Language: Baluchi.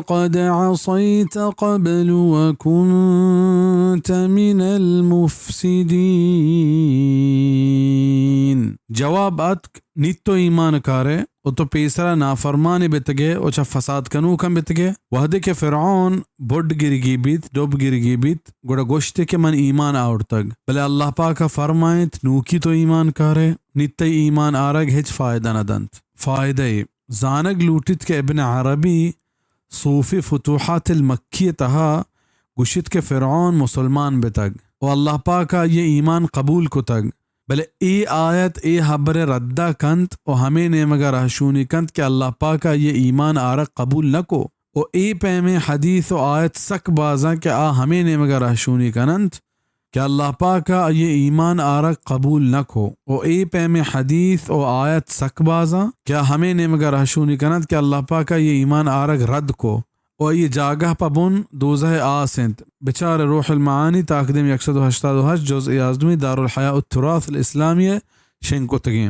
قد عصيت قبل وكنت من المفسدين۔ جواب اتک، نی تو ایمان کارے و تو پیسرا نافرمانے بتگے و چہ فساد کنوکاں بتگے۔ وہدے کہ فرعون بڈ گرگی بیت، ڈب گرگی بیت، گڑا گوشتے کہ من ایمان آورتگ۔ بلے اللہ پاکا فرمائنت، نوکی تو ایمان کارے، نی تئی ایمان آرگ ہچ فائدہ نہ دنت۔ فائدہ اے۔ زانگ لوٹیت کہ ابن عربی صوفِ فتوحات المکی تہا گوشیت کہ فرعون مسلمان بتگ و اللہ پاک آئی ایمان قبول کتگ، بلے اے آیت اے حبر رد کنت و ہمے نیمگا رہشونی کنت کہ اللہ پاک آئی ایمان آرگ قبول نکو و اے پیمیں حدیث و آیت سک بازاں کہ آ ہمے نیمگا رہشونی کننت کہ اللہ پاک ء آئی ایمان آرگ قبول نہ کو، و اے پیمیں حدیث و آیت سک بازاں کہ آ ہمے نیمگ ء رہشونی کننت کہ اللہ پاک ء آئی ایمان آرگ رد کو، و آئی جاگہ پہ بن دوزہ ء آس انت۔ بچار روح المعانی، تاکدیم یک سد و ہشتاد و ہشت، جزء یازدہمی، دارالحیاء التراث الاسلامی ء شنگ کتگیں۔